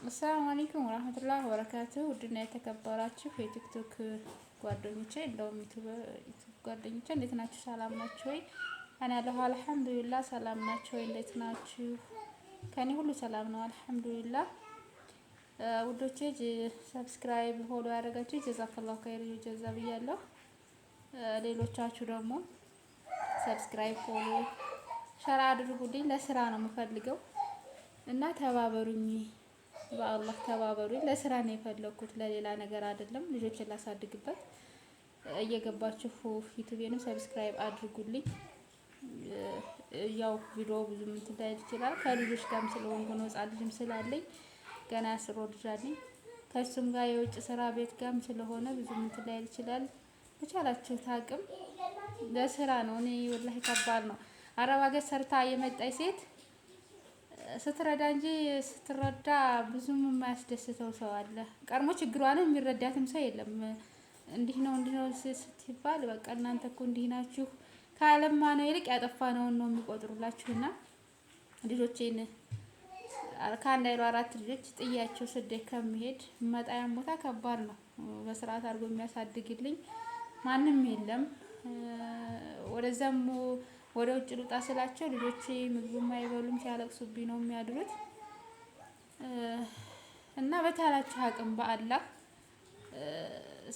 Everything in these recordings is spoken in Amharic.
አሰላሙ አለይኩም ወራህመቱላሂ ወበረካቱ። ውድና የተከበራችሁ የቲክቶክ ጓደኞቼ እንደውም ዩቲዩብ ጓደኞቼ እንዴት ናችሁ? ሰላም ናችሁ ወይ? እኔ አለሁ አልሐምዱሊላህ። ሰላም ናችሁ ወይ? እንዴት ናችሁ? ከኔ ሁሉ ሰላም ነው አልሐምዱሊላህ። ውዶቼ subscribe follow ያደረጋችሁ ጀዛከላሁ ኸይር ጀዛ ብያለሁ። ሌሎቻችሁ ደግሞ subscribe follow share አድርጉልኝ። ለስራ ነው የምፈልገው እና ተባበሩኝ። በአላህ ተባበሩኝ። ለስራ ነው የፈለግኩት ለሌላ ነገር አይደለም። ልጆችን ላሳድግበት። እየገባችሁ ዩቲዩብንም subscribe አድርጉልኝ። ያው ቪዲዮ ብዙ እንትን ላይል ይችላል። ከልጆች ጋርም ስለሆንኩ ነው፣ ህጻን ልጅም ስላለኝ ገና 10 ወር ልጅ አለኝ። ከእሱም ጋር የውጭ ስራ ቤት ጋርም ስለሆነ ብዙ እንትን ላይል ይችላል። በቻላችሁት አቅም ለስራ ነው። እኔ ወላሂ ከባድ ነው። አረብ ሀገር ሰርታ የመጣች ሴት ስትረዳ እንጂ ስትረዳ ብዙም የማያስደስተው ሰው አለ። ቀድሞ ችግሯንም የሚረዳትም ሰው የለም። እንዲህ ነው እንዲህ ነው ስትባል በቃ እናንተ እኮ እንዲህ ናችሁ ካለማ ነው ይልቅ ያጠፋነውን ነው የሚቆጥሩላችሁና ልጆቼን ከአንድ አይሉ አራት ልጆች ጥያቸው ስደት ከመሄድ መጣያን ቦታ ከባድ ነው። በስርዓት አድርጎ የሚያሳድግልኝ ማንም የለም። ወደዛም ወደ ውጭ ልውጣ ስላቸው ልጆቼ ምግብም አይበሉም፣ ሲያለቅሱብኝ ነው የሚያድሩት። እና በቻላችሁ አቅም በአላህ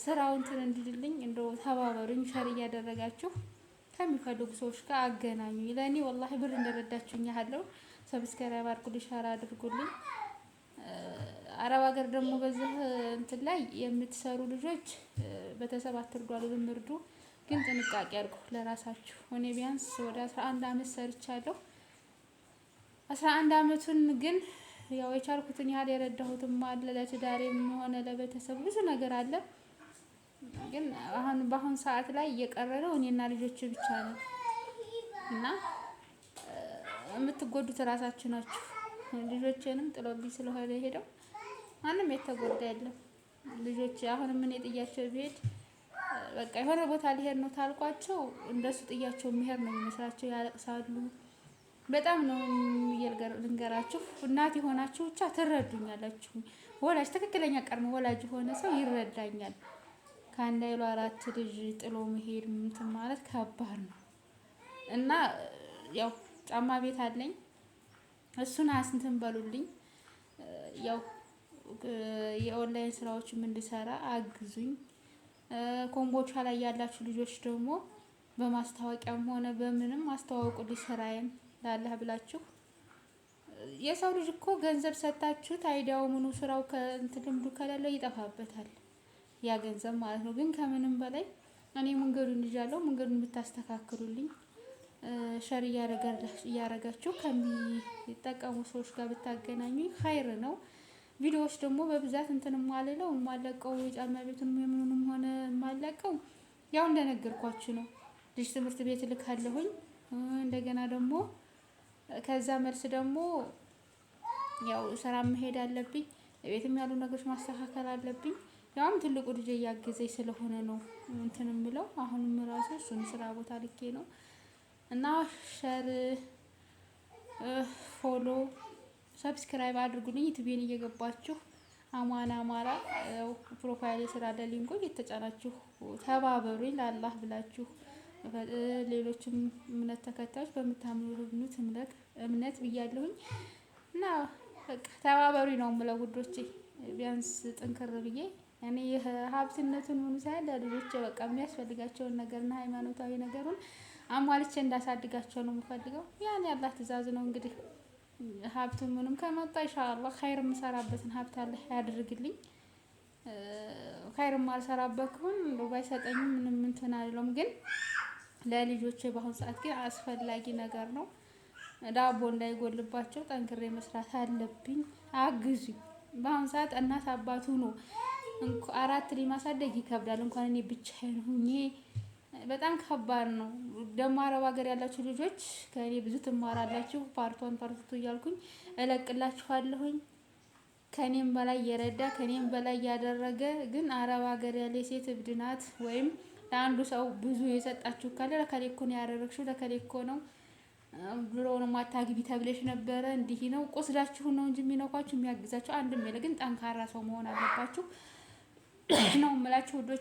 ስራው እንትን እንዲልልኝ እንደው ተባበሩኝ፣ share እያደረጋችሁ ከሚፈልጉ ሰዎች ጋር አገናኙኝ። ለእኔ ወላሂ ብር እንደረዳችሁኝ ያለው subscribe አድርጉልኝ፣ share አድርጉልኝ። አረብ ሀገር ደግሞ በዚህ እንትን ላይ የምትሰሩ ልጆች ቤተሰብ አትርዱ አልልም፣ እርዱ፣ ግን ጥንቃቄ አድርጉ ለራሳችሁ። እኔ ቢያንስ ወደ 11 አመት ሰርቻለሁ። 11 አመቱን ግን ያው የቻልኩትን ያህል የረዳሁትም አለ፣ ለትዳሬም ሆነ ለቤተሰብ ብዙ ነገር አለ። ግን አሁን በአሁን ሰዓት ላይ እየቀረ ነው እኔና ልጆች ብቻ ነው እና የምትጎዱት እራሳችሁ ናችሁ። ልጆቼንም ጥሎብኝ ስለሆነ ሄደው ማንም የተጎዳ የለም። ልጆች አሁንም እኔ ጥያቸው ብሄድ በቃ የሆነ ቦታ ሊሄድ ነው ታልኳቸው እንደሱ ጥያቸው የሚሄድ ነው የሚመስላቸው፣ ያለቅሳሉ። በጣም ነው ልንገራችሁ፣ እናት የሆናችሁ ብቻ ትረዱኛላችሁ። ወላጅ ትክክለኛ ቀድሞ ወላጅ የሆነ ሰው ይረዳኛል። ከአንድ አይሉ አራት ልጅ ጥሎ መሄድ እንትን ማለት ከባድ ነው እና ያው ጫማ ቤት አለኝ እሱን አስንትን በሉልኝ። ያው የኦንላይን ስራዎችም እንድሰራ አግዙኝ። ኮምቦልቻ ላይ ያላችሁ ልጆች ደግሞ በማስታወቂያም ሆነ በምንም አስተዋውቁልኝ ስራዬን ላለህ ብላችሁ። የሰው ልጅ እኮ ገንዘብ ሰጥታችሁት idea ው ምኑ ስራው ከእንትን ልምዱ ከሌለው ይጠፋበታል፣ ያ ገንዘብ ማለት ነው። ግን ከምንም በላይ እኔ መንገዱን ይዣለሁ። መንገዱን ብታስተካክሉልኝ share እያረጋችሁ ከሚጠቀሙ ሰዎች ጋር ብታገናኙኝ ኸይር ነው። ቪዲዮዎች ደግሞ በብዛት እንትን የማልለው የማለቀው የጫማ ቤቱን የምኑንም ሆነ የማለቀው ያው እንደነገርኳችሁ ነው። ልጅ ትምህርት ቤት እልካለሁኝ። እንደገና ደግሞ ከዛ መልስ ደግሞ ያው ስራ መሄድ አለብኝ። ቤትም ያሉ ነገሮች ማስተካከል አለብኝ። ያውም ትልቁ ልጅ እያገዘኝ ስለሆነ ነው እንትን የምለው አሁንም ራሱ እሱን ስራ ቦታ ልኬ ነው። እና share follow subscribe አድርጉልኝ። ዩቲዩብን እየገባችሁ አማን አማራ profile ስላለ link ኡ እየተጫናችሁ ተባበሩኝ ለአላህ ብላችሁ። ሌሎችም እምነት ተከታዮች በምታምኑት እምነት ብያለሁኝ እና በቃ ተባበሩኝ ነው የምለው ውዶቼ። ቢያንስ ጥንክር ብዬ እኔ ሀብትነቱን ምኑ ሳይሆን ለልጆቼ በቃ የሚያስፈልጋቸውን ነገርና ሃይማኖታዊ ነገሩን አሟልቼ እንዳሳድጋቸው ነው የምፈልገው። ያን ያላህ ትእዛዝ ነው እንግዲህ። ሀብቱ ምንም ከመጣ ኢንሻአላህ ኸይር የምሰራበትን ሀብት አላህ ያድርግልኝ። ኸይር የማልሰራበት ከሆነ እንደው ባይሰጠኝም ምንም እንትን አልለውም። ግን ለልጆቼ በአሁን ሰዓት ግን አስፈላጊ ነገር ነው። ዳቦ እንዳይጎልባቸው ጠንክሬ መስራት አለብኝ። አግዙኝ። በአሁን ሰዓት እናት አባት ሆኖ አራት ልጅ ማሳደግ ይከብዳል። እንኳን እኔ ብቻዬን ሁኜ በጣም ከባድ ነው። ደግሞ አረብ ሀገር ያላችሁ ልጆች ከእኔ ብዙ ትማራላችሁ። part one part two እያልኩኝ እለቅላችኋለሁኝ። ከኔም በላይ የረዳ ከኔም በላይ ያደረገ ግን አረብ ሀገር ያለ ሴት እብድ ናት። ወይም ለአንዱ ሰው ብዙ የሰጣችሁ ካለ ለከሌ እኮ ነው ያደረግሽው ለከሌ እኮ ነው ድሮውንም አታግቢ ተብለሽ ነበረ እንዲህ ነው። ቁስላችሁን ነው እንጂ የሚነኳችሁ የሚያግዛችሁ አንድም የለ። ግን ጠንካራ ሰው መሆን አለባችሁ ነው የምላችሁ ውዶች።